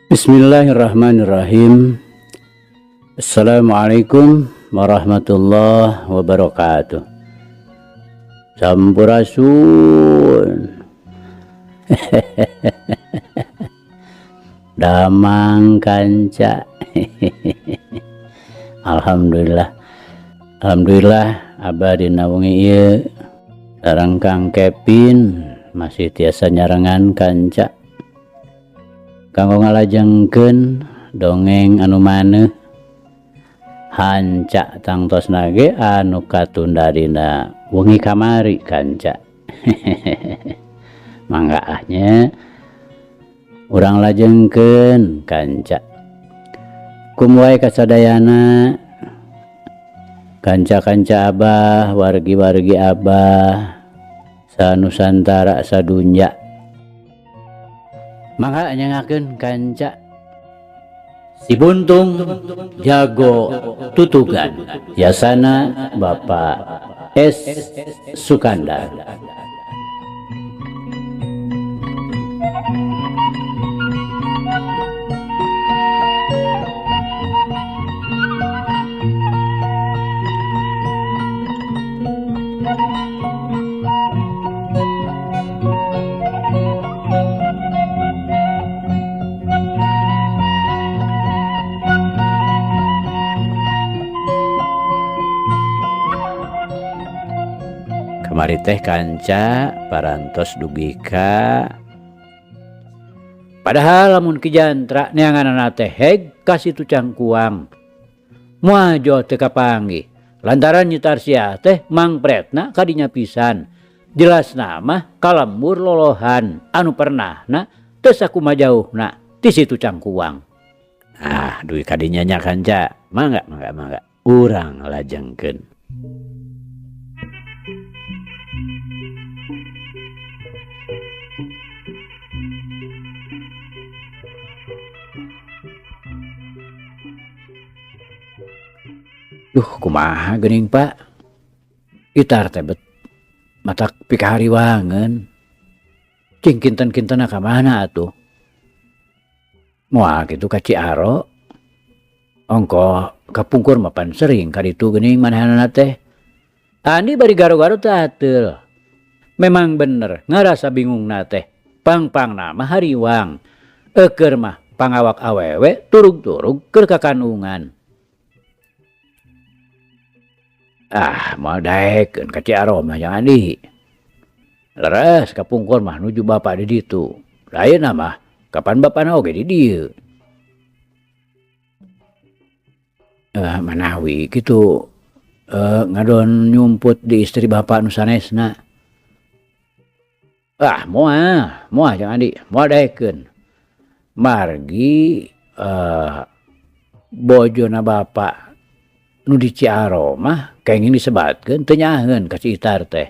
Bismillahirrahmanirrahim. Assalamualaikum warahmatullahi wabarakatuh. Sampurasun. Damang kanca. Alhamdulillah. Alhamdulillah abah dina wengi ieu sareng Kang Kevin masih tiasa nyarengan kanca. Kanggo ngalajengkeun dongeng anu maneuh hanca tangtosna ge anu katunda dina wengi kamari kanca. Mangga ah nya urang lajengkeun kanca. Kum wae kasadayana kanca-kanca abah, wargi-wargi abah sanusantara sadunya. Mangga nyengakeun kanca. Si Buntung Jago Tutugan, yasana Bapak S. Sukandar. Kamari teh kanca parantos dugi ka padahal lamun Ki Jantra neanganana teh heg ka situ Cangkuang. Moal jauh teu kapanggih lantaran Nyi Tarsiah teh mangpretna kadinya pisan. Jelasna mah kalembur lolohan anu pernahna teu sakumaha jauhna ti situ Cangkuang. Ah, dugi kadinya nya kanca. Mangga, mangga, mangga. Urang lajengkeun. Duh, kumaha geuning Pak? Itar teh bet matak pikahariwangeun. Cing kinten-kintenna ka mana atuh? Moal kitu ka Ciaro. Ongkoh kapungkur mah pan sering ka ditu geuning manehanana teh. Andi bari garo-garo teu ateul. Memang bener ngarasa bingungna teh. Pang-pangna mah hariwang. Eukeur mah pangawak awewe turug-turug keur kakandungan. Ah, moal daekeun ka Ciaro mah jang Andi. Leres kapungkur mah nuju bapa di ditu. Ayeuna mah kapan bapana oge di dieu. Manawi kitu ngadon nyumput di istri bapa nu sanesna. Ah, moal, moal jang Andi, moal daekeun. Margi bojona bapa nu di Ciaro mah kenging disebatkeun teu nyaheun ka si Itar teh.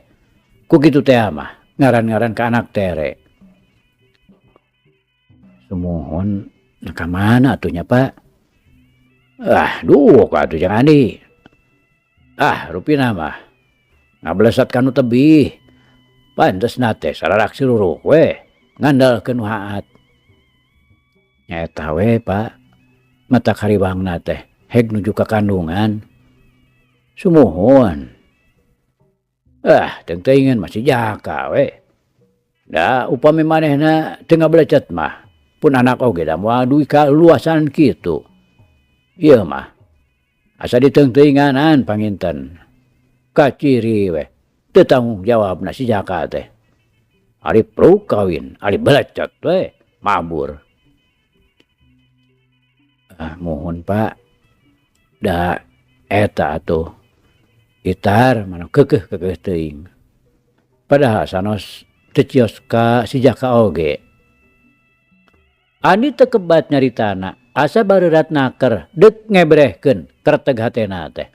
Ku kitu teh mah ngaran-ngaran ka anak tere. Sumuhun ka mana atuh nya Pak? Ah, duh atuh jang Andi. Ah, rupina mah ngablesat ka nu tebih. Pantesna teh sararak siruruh we ngandalkeun nu haat. Nyaeta we Pak, mata kariwangna teh heg nuju ka kandungan. Sumuhun. Ah, teung-teuingeun mah si Jaka we. Da upami manehna teu ngablecet mah pun anak oge da moal dugi ka luasan kitu. Ieu mah asa diteung-teuinganan panginten. Kaciri we teu tanggung jawabna si Jaka teh. Ari pruk kawin, ari belecet we mabur. Ah, muhun Pak. Da eta atuh Itar mah keukeuh-keukeuh teuing. Padahal sanos teu cios ka si Jaka oge. Andi teu kebat nyaritana, asa bareurat naker deuk ngebrehkeun kerteg hatena teh.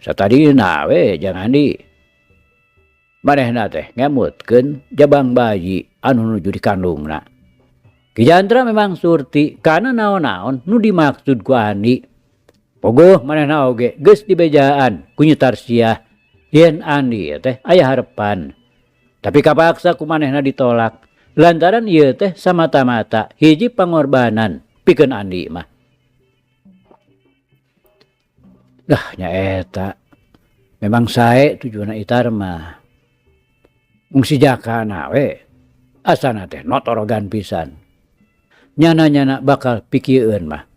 Satadina we jang Andi. Manehna teh ngemutkeun jabang bayi anu nuju dikandungna. Ki Jantra memang surti kana naon-naon nu dimaksud ku Andi. Pogoh manehna oge geus dibejaan ku Nyi Tarsiah yen Andi teh aya harepan. Tapi kapaksa ku manehna ditolak. Lantaran ieu teh samata-mata hiji pangorbanan pikeun Andi mah. Dah nya eta memang sae tujuanna Itar mah. Mung si Jaka na we asana teh notorogan pisan. Nyana-nyana bakal pikieun mah.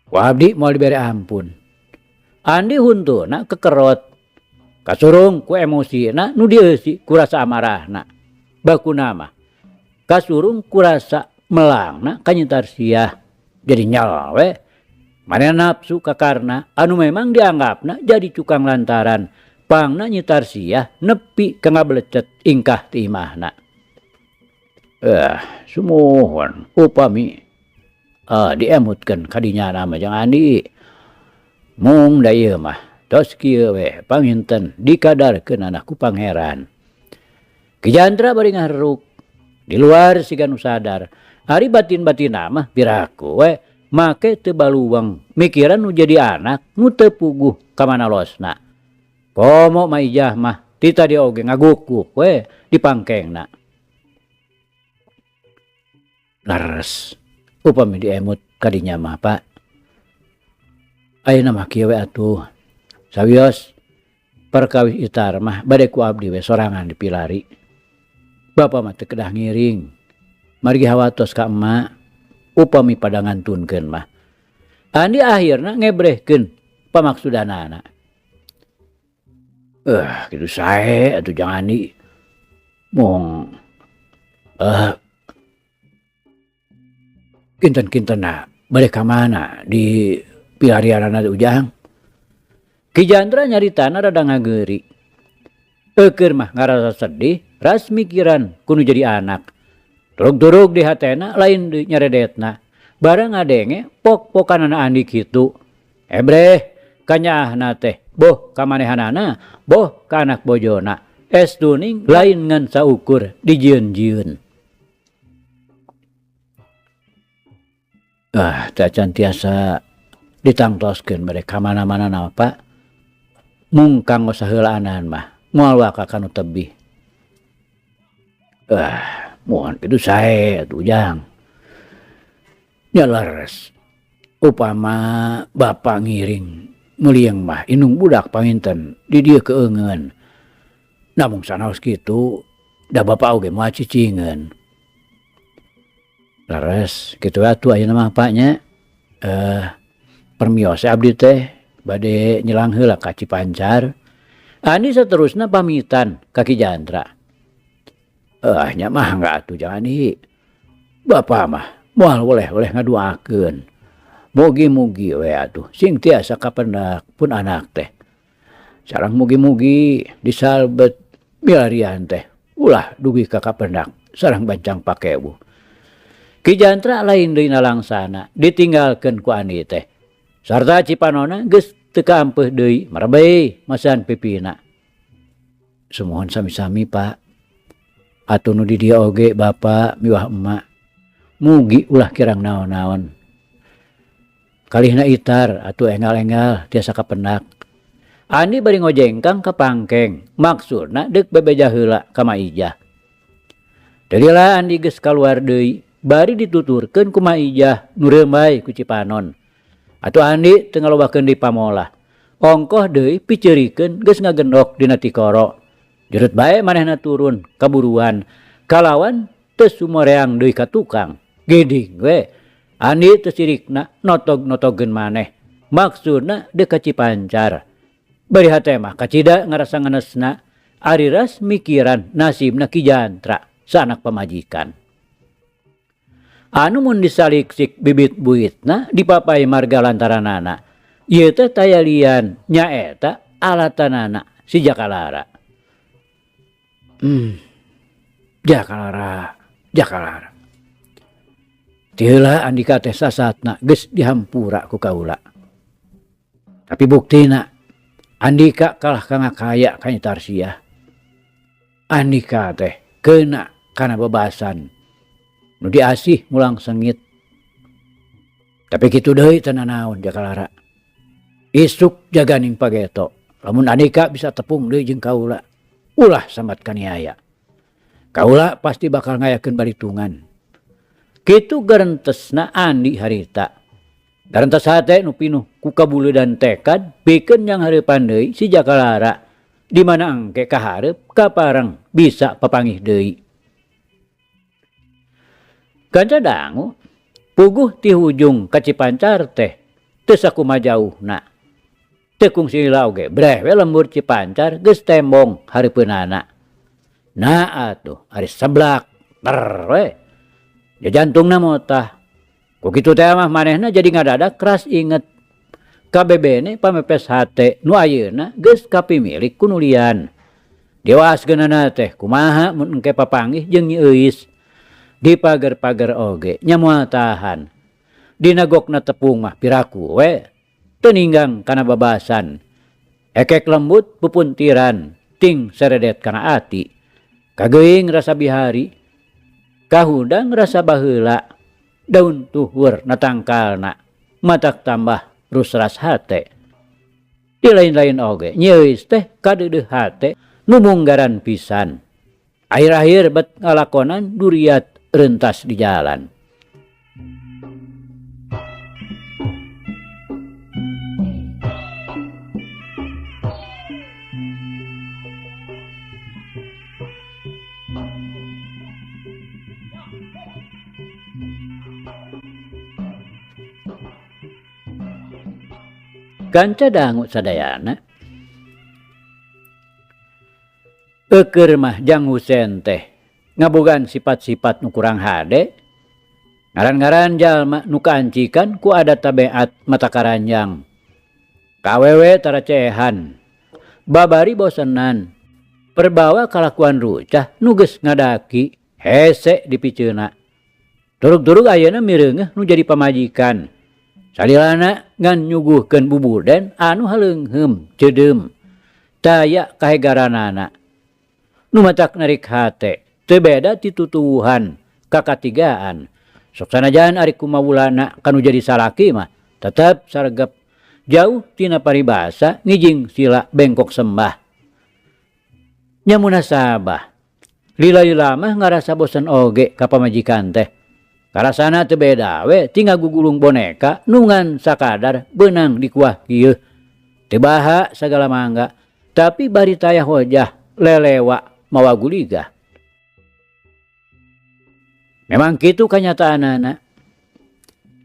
Ku abdi moal dibere ampun. Andi huntuna kekerot. Kasurung ku emosina nu dieusi ku rasa amarahna. Bakuna mah kasurung ku rasa melangna ka Nyi Tarsiah. Jadi nyal we manehna nafsu ka Karna anu memang dianggapna jadi cukang lantaran pangna Nyi Tarsiah nepi ka ngabelecet ingkah ti imahna. Sumuhun upami diemutkeun ka dinya mah jeung Andi. Mung da ieu mah tos kieu we panginten dikadarkeunana ku Pangeran. Ki Jantra bari ngaharuk di luar siga nu sadar. Ari batin-batinna mah piraku we make teu baluweng mikiran nu jadi anak nu teu puguh ka mana losna. Komo mah Ijah mah ti tadi oge ngagukuk we di pangkengna. Leres upami diemut ka dinya mah Pak. Ayeuna mah kieu we atuh. Sawios perkawis Itar mah bade ku abdi we sorangan dipilari. Bapa mah teu kedah ngiring. Margi hawatos ka emak upami pada ngantunkeun mah. Andi akhirna ngebrehkeun pamaksudanana. Kitu sae atuh jang Andi. Mung kinten-kintenna bade ka mana di pilarianana Ujang. Ki Jantra nyaritana rada ngageuri. Eukeur mah ngarasa sedih, ras mikiran kudu jadi anak. Turug-turug di hatena lain deui nyaredetna. Barang ngadenge pok-pokanana Andi kitu. Ebreh kanyaahna teh boh ka manehanana, boh ka anak bojona. Estuning lain ngan saukur dijieun-jieun. Teu acan tiasa ditangtoskeun bade ka mana-mana na Pak. Mung kanggo saheulaanan mah moal waka kanu tebih. Mohon kitu sae atuh Ujang. Nya leres. Upama bapa ngiring meulieng mah indung budak panginten di dieu keungeun. Namung sanaos kitu da bapa oge moal cicingeun. Leres kitu atuh ayeuna mah Pak nya. Permios abdi teh bade nyelang heula ka Cipancar. Andi saterusna pamitan ka Ki Jantra. Nya mah enggak atuh jangan Andi. Bapa mah moal woleh-woleh ngaduakeun. Mugi-mugi we atuh sing tiasa kapendak pun anak teh. Sareng mugi-mugi disalbet milarian teh ulah dugi ka kapendak sareng bancang pakebuh. Ki Jantra lain deui nalangsana ditinggalkeun ku Andi teh. Sarta Cipanona geus teu kaampeuh deui merebey masan pipina. Sumuhun sami-sami Pak. Atuh nu di dieu oge bapa miwah emak. Mugi ulah kirang naon-naon. Kalihna Itar atuh enggal-enggal tiasa kapendak. Andi bari ngojengkang ka pangkeng, maksudna deuk bebeja heula ka Ma Ijah. Teu lila Andi geus kaluar deui, bari dituturkeun ku Ma Ijah nu reumbai ku Cipanon. Atuh Andi teu ngalobakeun deui pamolah. Ongkoh deui piceurikeun geus ngagendok dina tikoro. Jurut bae manehna turun kaburuan kalawan teu sumoreang deui ka tukang. Giding we Andi teu sirikna notog-notogeun maneh. Maksudna deuk ka Cipancar. Bari hate mah kacida ngarasa ngenesna ari ras mikiran nasibna Ki Jantra sanak pamajikan. Anu mun disaliksik bibit buitna dipapai marga lantaranana. Ieu teh tayalian nyaeta alatanana si Jakalara. Jakalara, Jakalara. Ti heula Andika teh sasatna geus dihampura ku kaula. Tapi buktina Andika kalah ka ngakaya ka Nyi Tarsiah. Andika teh keuna kana bebasan nu diasih mulang sengit. Tapi kitu deui teu nanaon Jakalara. Isuk jaganing pageto, lamun Andika bisa tepung deui jeung kaula, ulah sambat kaniaya. Kaula pasti bakal ngayakeun balitungan. Kitu garentesna Andi harita. Garentes hate nu pinuh ku kabuleudan tekad pikeun nyanghareupan deui si Jaka Lara di mana engke kahareup kapareng bisa papanggih deui. Kanca dangu puguh ti hujung ka Cipancar teh teu sakumaha jauhna. Teu kungsi lila oge breh we lembur Cipancar geus tembong hareupeunana. Nah atuh ari seblak ter we. Jajantungna motah. Ku kitu teh mah manehna jadi ngadadak keras inget ka bebene pamepes hate nu ayeuna geus kapimilik ku nu lian. Diwaaskeunana teh kumaha mun engke papanggih jeung Nyi Euis. Di pager-pager oge nya moal tahan. Dina gokna tepung mah piraku we teu ninggang kana babasan. Ekek lembut pupuntiran ting seredet kana ati. Kageuing rasa bihari, kahudang rasa baheula, daun tuhur na tangkalna, matak tambah rusras hate. Di lain-lain oge Nyi Euis teh kadeudeuh hate nu munggaran pisan. Akhir-akhir bet ngalakonan duriat rentas di jalan. Kanca dangu sadayana. Eukeur mah Jang Husen teh ngabogaan sifat-sifat nu kurang hade. Ngaran-ngaran jalma nu kaancikan ku adat tabeat mata karanjang. Ka awewe taracehan, babari bosenan, perbawa kalakuan rucah nu geus ngadaki hese dipiceuna. Turug-turug ayeuna mireungeuh nu jadi pamajikan. Salilana ngan nyuguhkeun bubuden anu haleungheum ceudeum taya kahegaranana. Nu matak narik hate teu beda ti tutuwuhan kakatigaan. Sok sanajan ari kumawulana kanu jadi salaki mah tetep saregep jauh tina paribasa ngijing sila bengkok sembah. Nya munasabah lila-lila mah ngarasa bosen oge ka pamajikan teh. Karasana teu beda we ti ngagugulung boneka nu ngan sakadar beunang dikuah kieu. Teu baha sagala mangga tapi bari taya hojah lelewa mawa guligah. Memang kitu kanyataanana.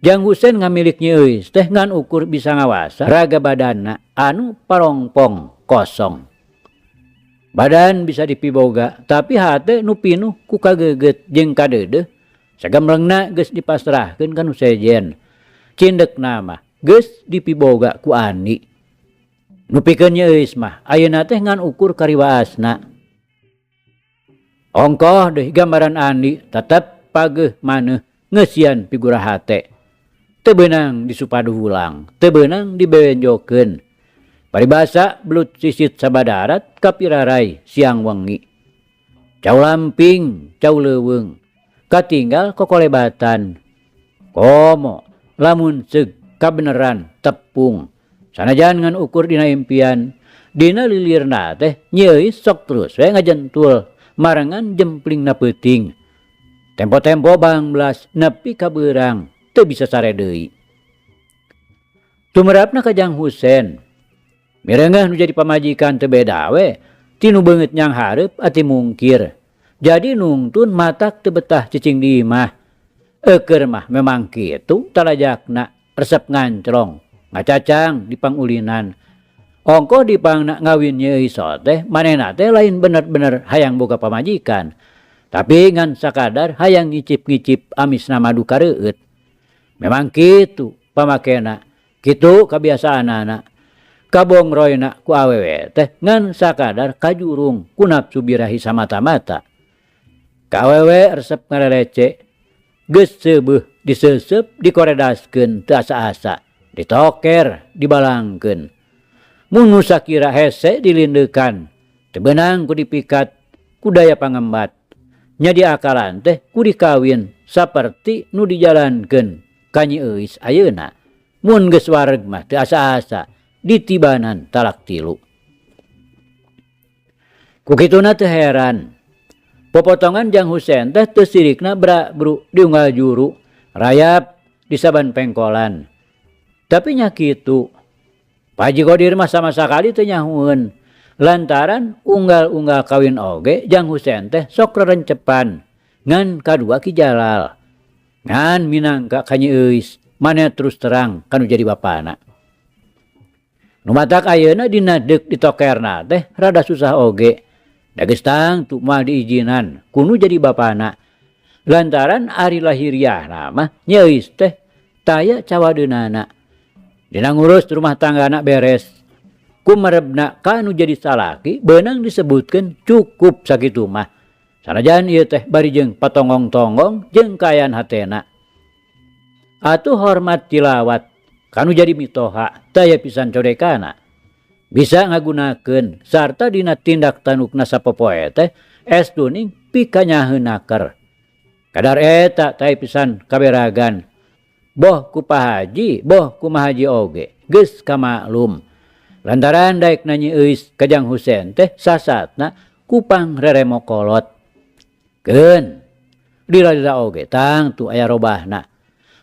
Jang Husen ngamilik Nyi Euis teh ngan ukur bisa ngawasa raga badanna anu parongpong kosong. Badan bisa dipiboga tapi hate nu pinuh ku kageugeut jeung kadeudeuh sagemlengna geus dipasrahkeun ka nu sejen. Cindekna mah geus dipiboga ku Andi. Nu pikeun Nyi Euis mah ayeuna teh ngan ukur kariwaasna. Ongkoh deui gambaran Andi tetep pageuh maneuh ngeusian pigura hate. Teu beunang disupadu ulang, teu beunang dibewenjokeun. Paribasa belut sisit sabadarat kapirarai siang wengi. Cau lamping, cau leuweung, katinggal kokolebatan. Komo lamun seug kabeneran tepung. Sanajan ngan ukur dina impian, dina lilirna teh Nyi Euis sok terus we ngajentul marengan jemplingna peuting. Tempo-tempo bangbelas nepi ka beurang teu bisa sare deui. Tumerapna ka Jang Husen. Mireungeuh nu jadi pamajikan teu beda we, ti nu beungeut nyang hareup ati mungkir. Jadi nungtun matak teu betah cicing di imah. Eukeur mah memang kitu talajakna resep ngancrong, ngacacang di pangulinan. Ongkoh dipangna ngawin Nyi Euis teh manehna teh lain bener-bener hayang boga pamajikan. Tapi ngan sakadar hayang ngicip-ngicip amisna madu kareueut. Memang kitu pamakena, kitu kabiasaanana. Kabongroyna ku awewe teh ngan sakadar kajurung ku nafsu birahi samata-mata. Ka awewe resep ngarelece, geus seubeuh diseuseup dikoredaskeun teu asa-asa, ditoker dibalangkeun. Mun nu sakira hese dilindeukan, teu beunang ku dipikat ku daya pangembat. Nya diakalan teh ku dikawin saperti nu dijalankeun ka Nyi Euis ayeuna. Mun geus wareg mah teu asa-asa ditibanan talak tilu. Ku kituna teu heran. Popotongan Jang Husen teh teu sirikna bra bru di unggal juru, rayap di saban pengkolan. Tapi nya kitu, Pak Haji Kodir mah sama sakali teu nyahueun lantaran unggal-unggal kawin oge Jang Husen teh sok rerencepan ngan kadua Ki Jalal. Ngan minangka ka Nyi Euis manehna terus terang ka nu jadi bapana. Nu matak ayeuna dina deuk ditokerna teh rada susah oge. Da geus tangtu moal diijinan ku nu jadi bapana. Lantaran ari lahiriahna mah Nyi Euis teh taya cawadeunana. Dina ngurus rumah tanggana beres. Kumerebna ka nu jadi salaki beunang disebutkeun cukup sakitu mah. Sanajan ieu teh bari jeung patonggong-tonggong jeung kaayaan hatena. Atuh hormat tilawat ka nu jadi mitoha taya pisan codekana. Bisa ngagunakeun sarta dina tindak tandukna sapopoe teh estuning pikanyaheun naker. Kadar eta taya pisan kaberagan. Boh ku Pahaji boh ku Mahaji oge geus kamaklum. Lantaran daek na Nyi Euis ka Jang Husen teh sasatna ku pangreremo kolot. Keun lila-lila oge tangtu aya robahna.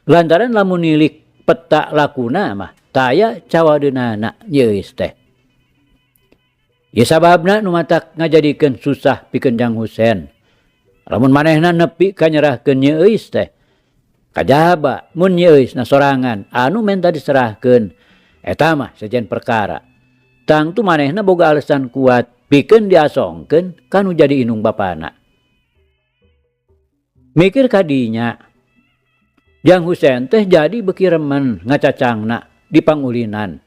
Lantaran lamun nilik peta lakuna mah taya cawadeunana Nyi Euis teh. Ieu sababna nu matak ngajadikeun susah pikeun Jang Husen. Lamun manehna nepi ka nyerahkeun Nyi Euis teh kajaba mun Nyi Euis na sorangan anu menta diserahkeun eta mah sejen perkara. Tangtu manehna boga alasan kuat pikeun diasongkeun ka nu jadi indung bapana. Mikir kadinya Jang Husen teh jadi beuki remen ngacacangna di pangulinan.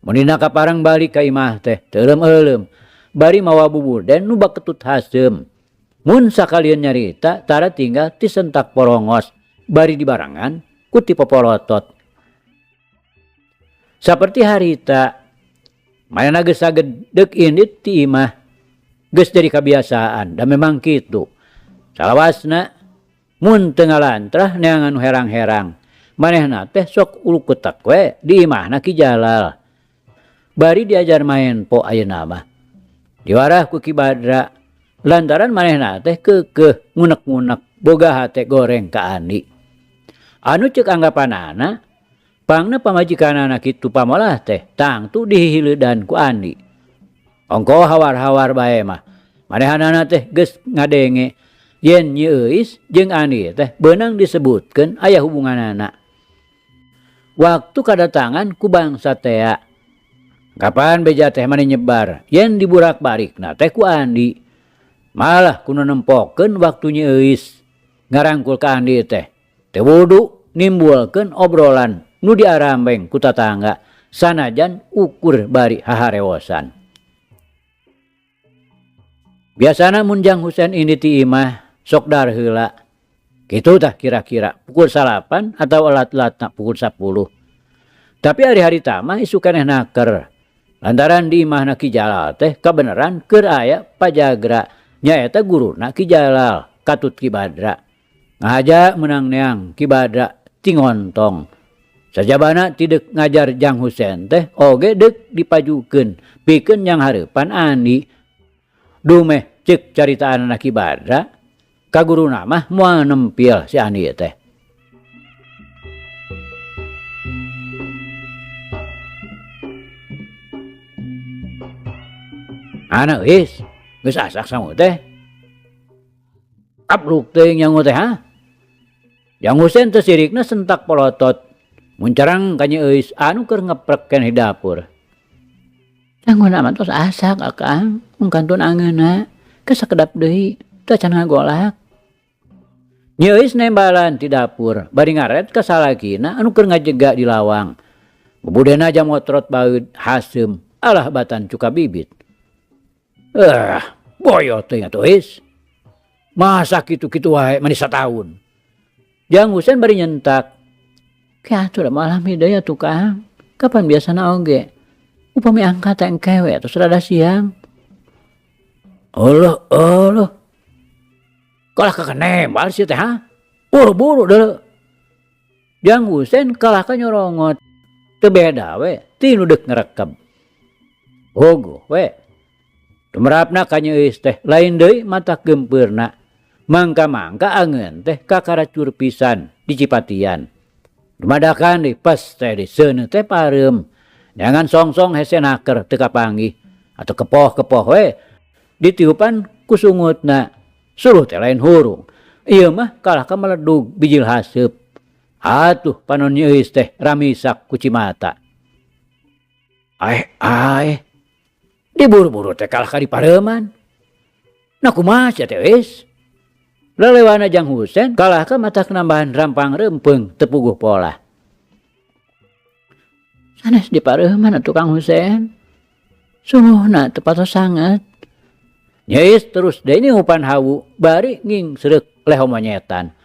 Mun dina kaparang balik ka imah teh teuleum-euleum bari mawa bubuden nu baketut haseum. Mun sakalieun nyarita tara tinggal tisentak porongos bari dibarengan ku ti popolotot. Saperti harita manehna geus sagedeg indit ti imah geus jadi kabiasaan da memang kitu. Salawasna mun teu ngalantrah neangan nu herang-herang manehna teh sok uluketek we di imahna Ki Jalal. Bari diajar maen po ayeuna mah. Diwarah ku Ki Badra lantaran manehna teh keukeuh ngunek-ngunek boga hate goreng ka Andi. Anu ceuk anggapanana pangna pamajikanana kitu pamolah teh tangtu dihihileudan ku Andi. Ongkoh hawar-hawar bae mah manehanana teh geus ngadenge yen Nyi Euis jeung Andi teh beunang disebutkeun aya hubunganana. Waktu kadatangan ku bangsa tea. Kapan beja teh mani nyebar yen diburak-barikna teh ku Andi. Malah ku nu nempokeun waktu Nyi Euis ngarangkul ka Andi teh. Teu wudu nimbulkeun obrolan nu diarambeng ku tatangga sanajan ukur bari haharewosan. Biasana mun Jang Husen indit ti imah sok dahar heula. Kitu tah kira-kira pukul salapan atawa lat-latna pukul sapuluh. Tapi ari harita mah isuk keneh naker. Lantaran di imahna Ki Jalal teh kabeneran keur aya pajagra nyaeta guruna Ki Jalal katut Ki Badra. Ngahaja meunang neang Ki Badra ti ngontong. Sajabana ti deuk ngajar Jang Husen teh oge deuk dipajukeun pikeun nyang hareupan Andi. Dumeh ceuk caritaanana Ki Badra ka guruna mah moal nempil si Andi teh. Ana euis geus asak sangu teh. Abruk teuing nyangu teh ha. Jang Husen teh sirikna sentak polotot muncarang ka Nyi Euis anu keur ngeprek keneh di dapur. Sanguna mah tos asak akang, mung kantun angeunna ke sakedap deui teu acan ngagolak. Nyi Euis nembalan ti dapur bari ngaret ka salakina anu keur ngajega di lawang. Bubudena jamotrot baeud haseum alah batan cuka bibit. Boyot teuing atuh Euis. Masa kitu-kitu wae mani sataun. Jang Husen bari nyentak. Ke atuh da moal lami deui atuh Kang. Kapan biasana oge. Upami angkat teh engke we atuh rada siang. Uluh uluh. Kalah ka nembal sia teh ha. Buru-buru deuleu. Jang Husen kalah ka nyorongot. Teu beda we ti nu deuk ngerekeb. Puguh we. Tumerapna ka Nyeus teh lain deui matak gempeurna. Mangka-mangka angeun teh kakaracur pisan di Cipatian. Dumadakan deui pes teh di seuneu teh pareum. Neangan songsong hese naker teu kapanggih atau kepoh-kepoh we ditiupan ku sungutna. Suluh teh lain hurung. Ieu mah kalah ka meledug bijil haseup. Atuh panon Nyeus teh ramisak ku cimata. Aeh aeh. Diburu-buru teh kalah ka dipareuman. Nah kumaha sia teh wis? Lelewana Jang Husen kalah ka matak nambahan rampang reumpeung teu puguh polah. Sanes dipareuman atuh Kang Husen. Suluhna teu patos sanget. Nyeus terus deui niupan hawu bari ngingsereuk leho monyetan.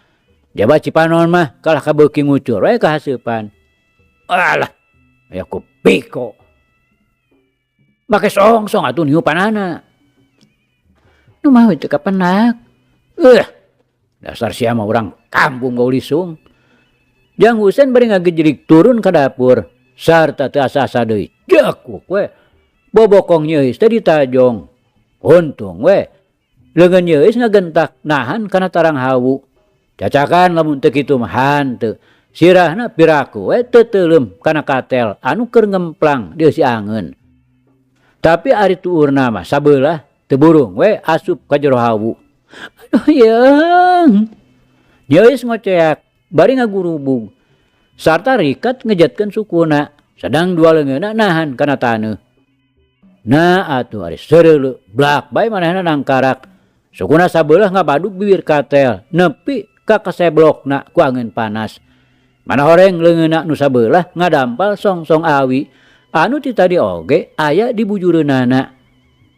Jaba Cipanon mah kalah ka beuki ngucur we kahaseupan. Alah, aya ku piko. Make songsong atuh niupanana. Nu mah teu kapenak. Dasar sia mah urang kampung bau lisung. Jang Husen bari ngagejerig turun ka dapur sarta teu asa-asa deui. Jakuk we. Bobokong Nyeus teh ditajong. Untung we. Leungeun Nyeus ngagentak nahan kana tarang hawu. Cacakan lamun teu kitu mah hanteu. Sirahna piraku we teu teuleum kana katel anu keur ngemplang di eusi angeun. Tapi ari tuurna mah sabeulah teu burung we asup ka jero hawu. Aduh yeung. Nyeus ngoceak bari ngagurubug. Sarta rikat ngejatkeun sukuna sedang dua leungeunna nahan kana taneuh. Nah atuh ari seureuleu blak bae manehna nangkarak. Sukuna sabeulah ngabadug bibir katel nepi ka kaseblokna ku angeun panas. Mana horeng leungeunna nu sabeulah ngadampal songsong awi anu ti tadi oge aya di bujureunana.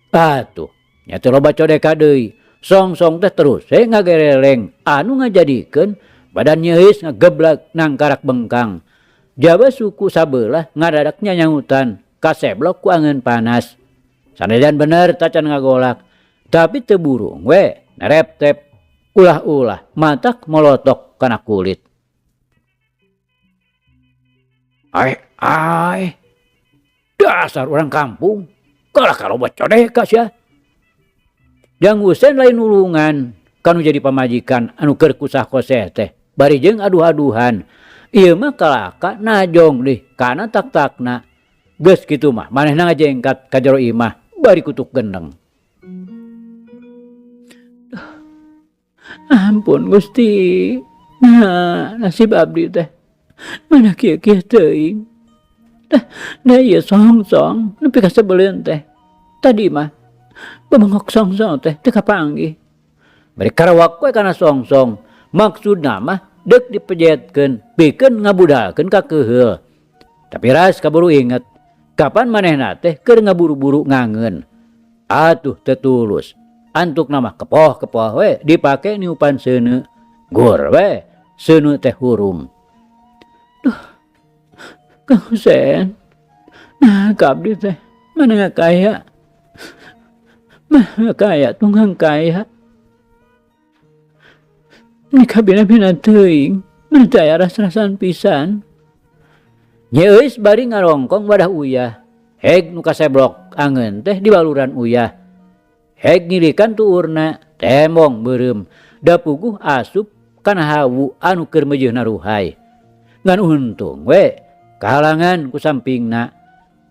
Atuh nya teh loba codeka deui. Songsong teh terus we ngagereleng anu ngajadikeun badan Nyeus ngageblag nangkarak bengkang. Jaba suku sabeulah ngadadak nyanyahutan kaseblok ku angeun panas. Sanajan bener tacan ngagolak, tapi teu burung we nereptep ulah-ulah matak molotok kana kulit. Aeh aeh, dasar urang kampung, kalah kaloba codeka sia. Jang Husen lain nulungan kanu jadi pamajikan anu keur kusah koseh teh bari jeung aduh-aduhan. Ieu mah kalaka najong deh kana tak-takna. Geus kitu mah manehna ngajengkat ka jero imah bari kutuk gendeng. Duh, ampun Gusti. Nah, nasib abdi teh mana kieu-kieu teuing. Dah, da ieu songsong nepi ka sebeleun teh. Tadi mah bebengok songsong teh teu kapanggih. Bari karawak we kana songsong. Maksudna mah deuk dipejetkeun pikeun ngabudalkeun ka keuheul. Tapi ras kaburu inget kapan manehna teh keur ngaburu-buru ngangeun. Atuh teu tulus. Antukna mah kepoh-kepoh we dipake niupan seuneu. Gur we seuneu teh hurung. Duh, Kang Husen. Nah, ka abdi teh mana ngakaya. Mana kaya tunggang kaya. Ni kabina-bina teuing, mana teu aya ras-rasan pisan. Nyeus bari ngarongkong wadah uyah. Heg nu kaseblok angeun teh dibaluran uyah. Heg ngilikan tuurna, tembong beureum. Da puguh asup kana hawu anu keur meujeuhna ruhay. Ngan untung we kahalangan ku sampingna.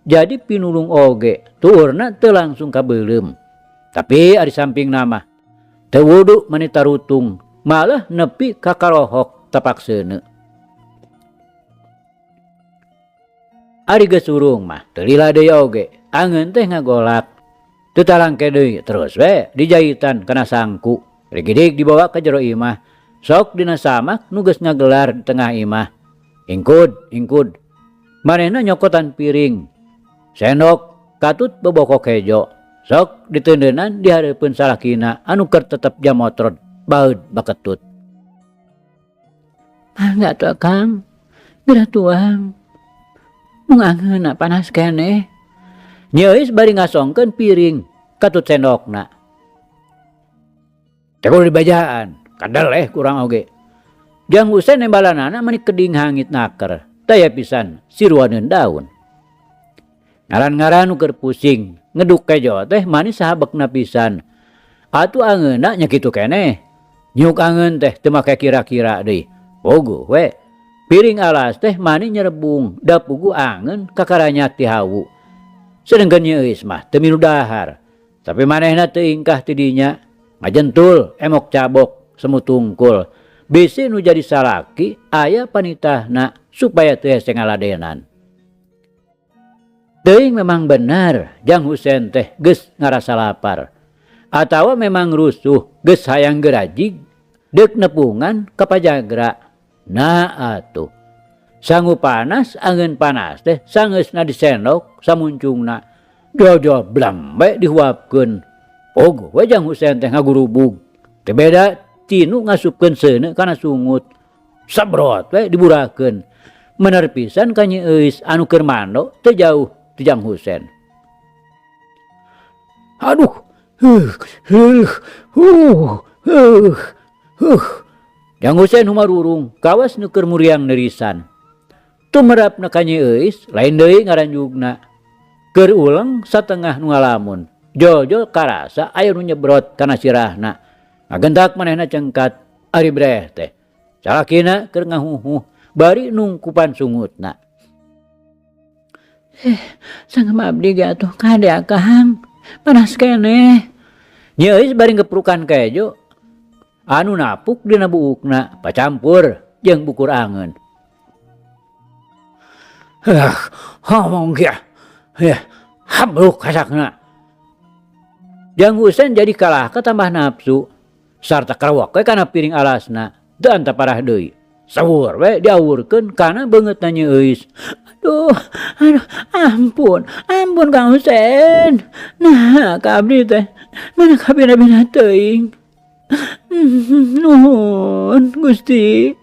Jadi pinulung oge tuurna teu langsung kabeuleum. Tapi ari sampingna mah teu wudu mani tarutung, malah nepi ka karohok tapak seuneu. Ari geus surung mah teu lila deui oge, angeun teh ngagolak. Teu talangke deui terus we dijahitan kana sangku. Rigidig dibawa ka jero imah. Sok dina samak nu geus ngagelar di tengah imah. Ingkud, ingkud. Manehna nyokotan piring, sendok, katut bobokok hejo. Sok diteundeunan di hareupeun salakina anu keur tetep jamotrod baeud baketut. Mangga atuh Kang, geura tuang. Mung angeunna panas keneh. Nyeus bari ngasongkeun piring katut sendokna. Teh kudu dibajaan, kadeleh kurang oge. Jang Husen nembalanana mani keding hangit naker, taya pisan siruaneun daun. Ngaran-ngaran nu keur pusing, ngeduk kejo teh mani sahabekna pisan. Atuh angeunna nya kitu keneh. Nyiuk angeun teh teu make kira-kira deui. Puguh we. Piring alas teh mani nyerebung da puguh angeun kakaranyak ti hawu. Sedengkeun Nyi Euis mah teu milu dahar. Tapi manehna teu ingkah ti dinya, ngajentul emok cabok semut tungkul. Bisi nu jadi salaki aya panitahna supaya teu hese ngaladenan. Teuing memang benar Jang Husen teh geus ngarasa lapar atawa memang rusuh geus hayang gerajig deuk nepungan ka pajagra. Nah atuh. Sangu panas angeun panas teh sangeusna disendok samuncungna. Jol-jol blam we dihuapkeun. Puguh we Jang Husen teh ngagurubug. Teu beda tinu ngasupkeun seuneu kana sungut. Sabrot we diburakeun. Mener pisan ka Nyi Euis anu keur mando teu jauh ti Jang Husen. Aduh, huh, huh, huh, huh, huh. Jang Husen humarurung kawas nu keur muriang neurisan. Tumerapna ka Nyi Euis lain deui ngaranjugna. Keur uleng satengah nu ngalamun. Jol-jol karasa aya nu nyebrot kana sirahna. Ngagentak manehna cengkat ari breh teh. Salakina keur ngahuhuh bari nungkupan sungutna. Sangem abdi ge atuh kade akang, panas keneh. Nyi Euis bari ngeprukan kejo anu napuk dina buukna pacampur jeung bukur angeun. Hah, ngomong ge, heh, habluk kasakna. Jang Husen jadi kalah ka tambah nafsu sarta karewek we kana piring alasna teu anta parah deui. Sawur we diawurkeun kana beungeutna Nyi Euis. Aduh, aduh, ampun, ampun Kang Husen. Nah, ka abdi teh mana kabina-bina teuing. Nuhun Gusti.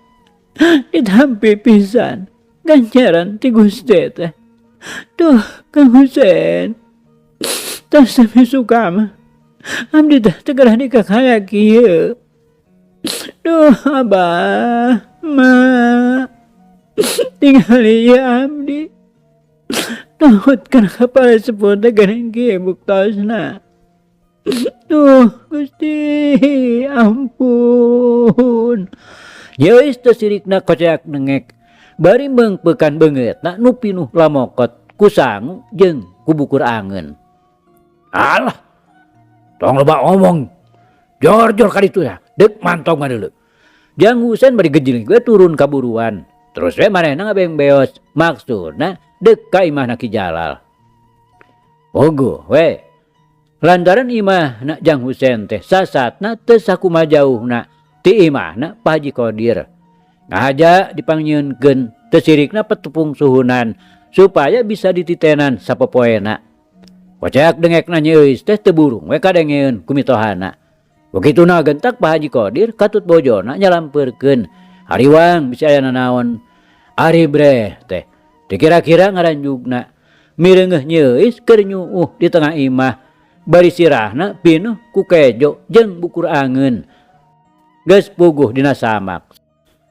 Ditampi pisan ganjaran ti Gusti teh. Duh, Kang Husen. Tos teu suka mah. Abdi teh teu gerah dikakaya kieu. Duh, Abah, Ma. Tingali ieu abdi. Nahut kana kapala sepuh teh geuning kieu buktosna. Duh, Gusti, ampun. Yeuis teu sirikna koceak nengek. Bari meungpeukan beungeutna nu pinuh lamokot ku sangu jeung ku bukur angeun. Alah, tong loba omong. Jor-jor ka ditu ya, deuk mantong ngadeuleu. Jang Husen bari gejiling we turun ka buruan. Terus we manehna ngabengbeos, maksudna deuk ka imahna Ki Jalal. Puguh we. Lantaran imahna Jang Husen teh sasatna teu sakumaha jauhna ti imahna Pak Haji Kodir. Ngahaja dipangnyieunkeun teu sirikna petepung suhunan supaya bisa dititenan sapopoena. Koceak dengekna Nyi Euis teh teu burung we kadengeun ku mitohana. Wakituna gentak Pak Haji Kodir katut bojona nyalampeurkeun hariwang bisi aya nanaon. Ari breh teh teu kira-kira ngaranjugna mireungeuh Nyi Euis keur nyuuh di tengah imah bari sirahna pinuh ku kejo jeung bukur angeun. Geus puguh dina samak.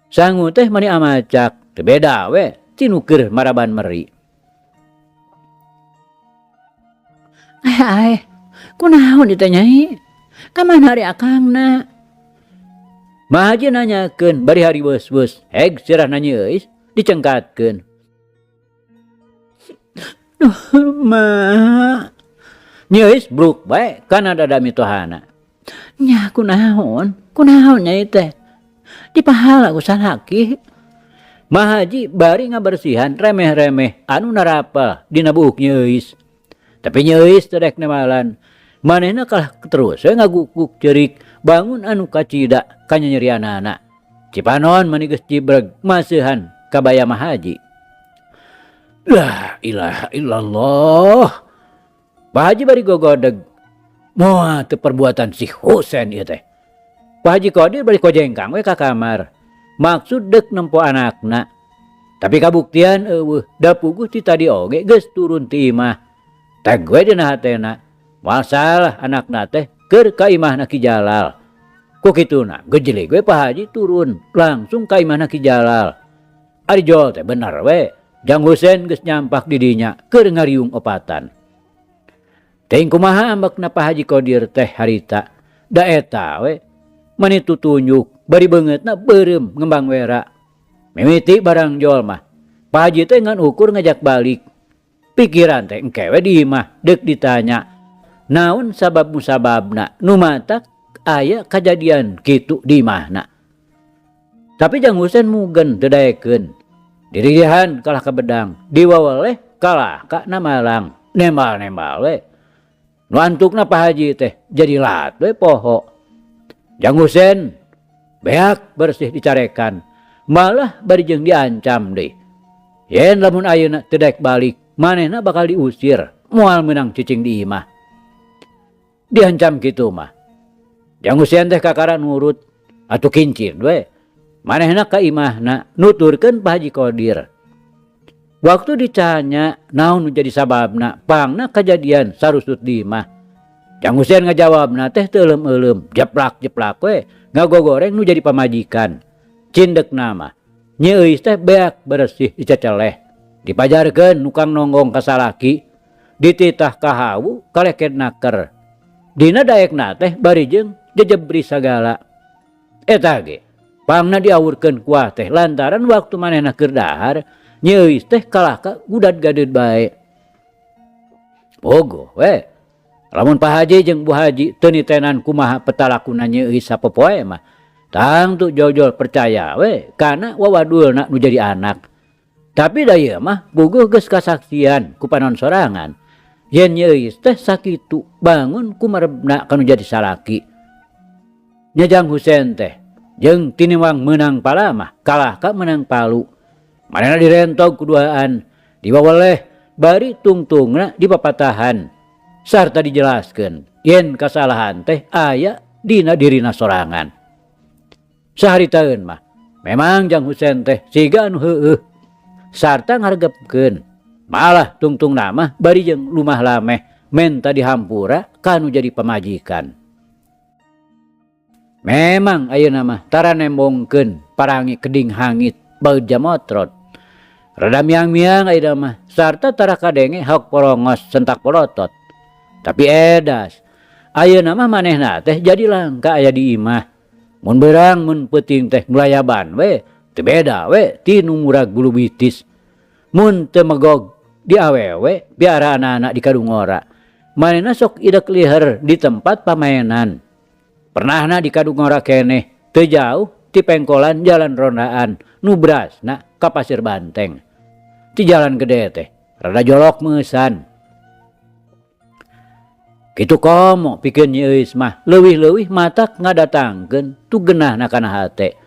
Sangu teh mani amacak teu beda we ti nu keur maraban meri. Ae ae, kunaon ieu teh Nyai? Ka mana ari akangna? Mahaji nanyakeun bari hariweus-weus heg sirahna Nyi Euis dicengkatkeun. Duh, Ma. Nyi Euis bruk bae kana dada mitohana. Nya kunaon? Kunaon Nyai teh? Dipahala ku salaki. Mahaji bari ngabersihan remeh-remeh anu narapal dina buuk Nyi Euis. Tapi Nyi Euis teu dek nemalan. Manehna kalah terus we ngagukuk ceurik bangun anu kacida kanyanyerianana. Cipanon mani geus cibreg maseuhan kabaya Mahaji. La ilaha illallah. Pak Haji bari gogodeg. Moal teu perbuatan si Husen ieu teh. Pak Haji Kodir bari kojengkang we ka kamar. Maksud deuk nempo anakna. Tapi kabuktian eueuh da puguh ti tadi oge geus turun ti imah. Tag we dina hatena. Moal salah anakna teh keur ka imahna Ki Jalal. Ku kituna gejelig we Pak Haji turun langsung ka imahna Ki Jalal. Ari jol teh bener we. Jang Husen geus nyampak di dinya keur ngariung opatan. Teuing kumaha ambekna Pak Haji Kodir teh harita, da eta we mani tutunjuk bari beungeutna beureum ngembang wera. Mimiti barang jol mah, Pak Haji teh ngan ukur ngajak balik. Pikiran teh engke we di imah deuk ditanya naon sabab musababna nu matak aya kajadian kitu di imahna. Tapi Jang Husen mugen teu daekeun. Diririhan kalah ka bedang, diwaweleh kalah ka namalang, nembal-nembal we. Nu antukna Pak Haji teh jadi lat we poho. Jang Husen beak bersih dicarekan, malah bari jeung diancam deui. Yen lamun ayeuna teu daek balik, manehna bakal diusir, moal meunang cicing di imah. Diancam kitu mah. Jang Husen teh kakara nurut atuh kincir we. Manehna ka imahna nuturkeun Pak Haji Kodir. Waktu ditanya naon nu jadi sababna pangna kajadian sarusut di imah. Jang Husen ngajawabna teh teu euleum-euleum, jeplak-jeplak we ngagogoreng nu jadi pamajikan. Cindekna mah Nyi Euis teh beak beresih diceceleh, dipajarkeun nukang nonggong ka salaki, dititah ka hawu kaleked naker. Dina daekna teh bari jeung jejebri sagala. Eta ge pangna diawurkeun kuah teh lantaran waktu manehna keur dahar, Nyi Euis teh kalah ka gudad-gadeud bae. Bogoh we. Lamun Pak Haji jeung Bu Haji teu nitenan kumaha petalakuna Nyi Euis sapopoe mah, tangtu jol-jol percaya we kana wawadulna nu jadi anak. Tapi da ieu mah puguh geus kasaksian ku panon sorangan. Yen Nyi Euis teh sakitu bangun kumarebna kanu jadi salaki. Nya Jang Husen teh jeung tiniwang meunang palamah kalah ka meunang palu. Manehna direntog kuduaan, diwaweleh bari tungtungna dipapatahan sarta dijelaskeun yen kasalahan teh aya dina dirina sorangan. Saharitaeun mah memang Jang Husen teh siga anu heueuh sarta ngaregepkeun. Malah tungtungna mah bari jeung lumah lameh menta dihampura kanu jadi pamajikan. Memang ayeuna mah tara nembongkeun parangi keding hangit baeud jamotrot. Rada miang-miang ayeuna mah sarta tara kadenge haok porongos sentak polotot. Tapi edas, ayeuna mah manehna teh jadi langka aya di imah. Mun beurang mun peuting teh mulayaban we, teu beda we ti nu murag bulu bitis. Mun teu megog di awewe piara anak-anak di kadungora. Manehna sok idek liher di tempat pamainan. Pernahna di kadungora keneh teu jauh ti pengkolan jalan rondaan nu brasna ka Pasir Banteng. Ti jalan gede teh rada jolok meusan. Kitu komo pikeun Nyi Euis mah leuwih-leuwih matak ngadatangkeun tu geunahna kana hate.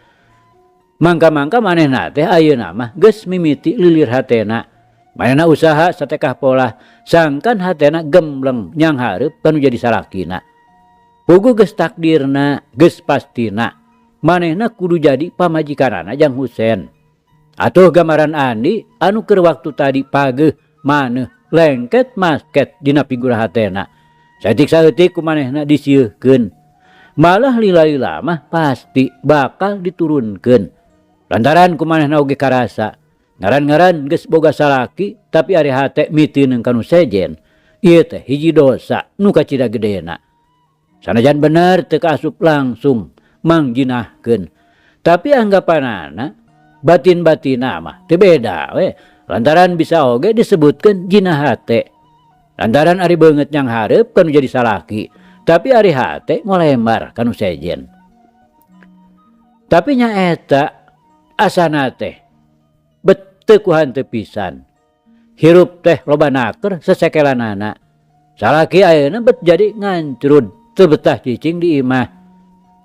Mangka-mangka manehna teh ayeuna mah geus mimiti lilir hatena. Manehna usaha satekah polah sangkan hatena gembleng nyang hareup kanu jadi salakina. Puguh geus takdirna, geus pastina manehna kudu jadi pamajikanana Jang Husen. Atuh gambaran Andi anu keur waktu tadi pageuh maneuh lengket masket dina figura hatena. Saeutik-saeutik ku manehna disieukkeun. Malah lila-lila mah pasti bakal diturunkeun. Lantaran ku manehna oge karasa ngaran-ngaran geus boga salaki tapi ari hate miteuneng kanu sejen. Ieu teh hiji dosa nu kacida gedena. Sanajan bener teu kaasup langsung mangjinahkeun. Tapi anggapanana batin-batina mah teu beda we. Lantaran bisa oge disebutkeun jinah hate. Lantaran ari beungeut nyang hareup kanu jadi salaki, tapi ari hate ngolembar kanu sejen. Tapi nyaeta asana teh bet teu ku hanteu pisan. Hirup teh loba naker sesekelanana. Salaki ayeuna bet jadi ngancrud teu betah cicing di imah.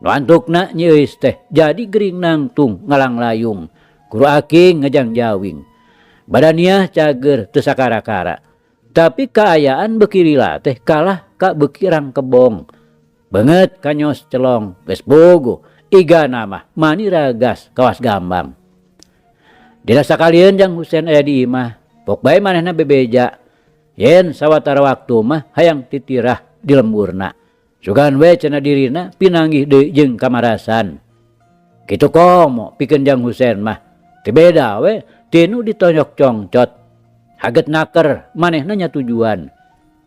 Nu antukna Nyi Euis teh jadi gering nangtung ngalanglayung, guru aking ngajangjawing. Badaniah cager teu sakara-kara. Tapi kaayaan beuki lila teh kalah ka beuki rangkebong. Beungeut kanyos celong geus bogoh, igana mah mani ragas kawas gambang. Dina sakalieun Jang Husen aya di imah, pok bae manehna bebeja. Yen sawatara waktu mah hayang titirah di lemburna. Sugan we cenah dirina pinanggih deui jeung kamarasan. Kitu komo pikeun Jang Husen mah. Teu beda we Tinu ditonyok congcot. Haget naker manehna nyatujuan.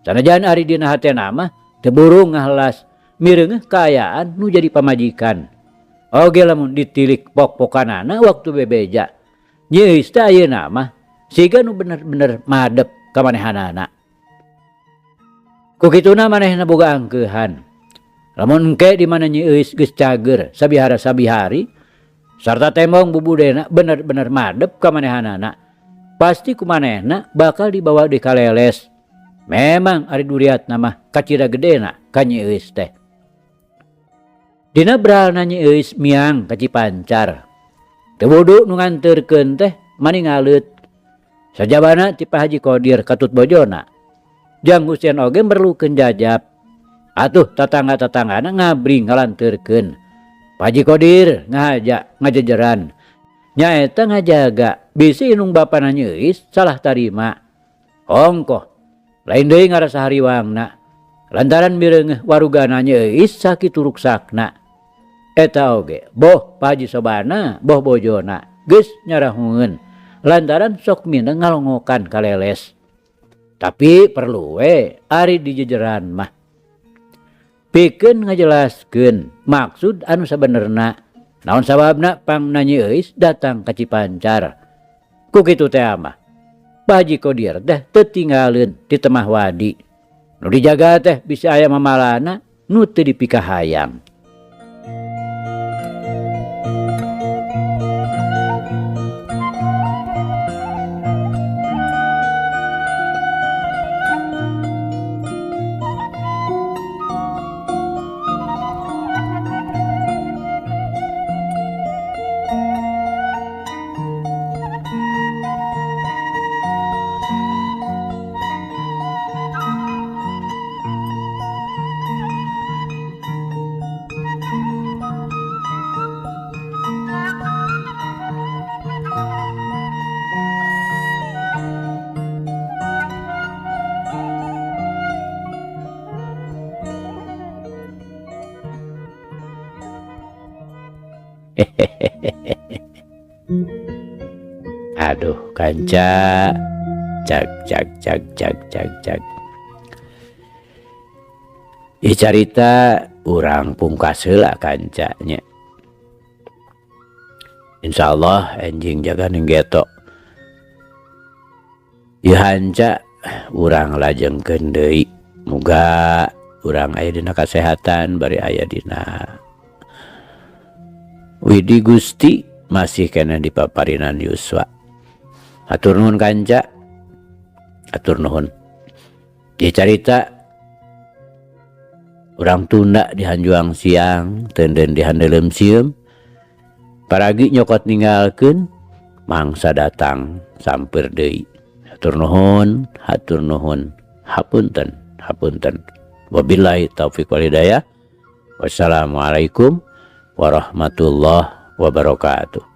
Sanajan ari dina hatena mah teu burung ngahelas mireungeuh kaayaan nu jadi pamajikan. Oge lamun ditilik pok-pokanana waktu bebeja. Nyi Euis teh ayeuna mah siga nu bener-bener madep ka manehanana. Ku kituna manehna boga angkeuhan. Lamun engke di mana Nyi Euis geus cager sabihara-sabihari sarta tembong bubudena bener-bener madep ka manehanana, pasti ku manehna bakal dibawa deui ka leles. Memang ari duriatna mah kacida gedena ka Nyi Euis teh. Dina beralna Nyi Euis miang ka Cipancar. Teu wudu nu nganteurkeun teh mani ngaleut. Sajabana ti Pak Haji Kodir katut bojona. Jang Husen oge merlukeun jajap. Atuh tatangga-tatanggana ngabring ngalanteurkeun. Pak Haji Kodir ngahaja ngajejeran. Nyaeta ngajaga bisi inung bapana Nyi Euis salah tarima. Ongkoh lain deui ngarasa hariwangna. Lantaran mireungeuh warugana Nyi Euis sakitu ruksakna. Eta oge boh Pak Haji Sobana boh bojona geus nyarahungeun lantaran sok mineng ngalongokan ka leles. Tapi perlu we ari dijejeran mah. Pikeun ngajelaskeun maksud anu sabenerna naon sababna pangna Nyi Euis datang ka Cipancar. Ku kitu teh mah Pak Haji Kodir teh teu tinggaleun di temah wadi. Nu dijaga teh bisa aya mamalana nu teu dipikahayang. Aduh kanca, cag cag cag cag cag cag. Ieu carita urang pungkas heula kanca nya. Insyaallah enjing jaga ning geto. Ieu hanca urang lajengkeun deui. Muga urang aya dina kasehatan bari aya dina Widi Gusti masih keneh di paparinan Yuswa. Hatur nuhun kanca. Hatur nuhun. Ieu carita urang tunda di hanjuang siang, teunden di handeuleum sieum. Paragi nyokot ninggalkeun mangsa datang sampeur deui. Hatur nuhun, hatur nuhun. Hapunten, hapunten. Wabillahi taufik wal hidayah. Wassalamualaikum warahmatullahi wabarakatuh.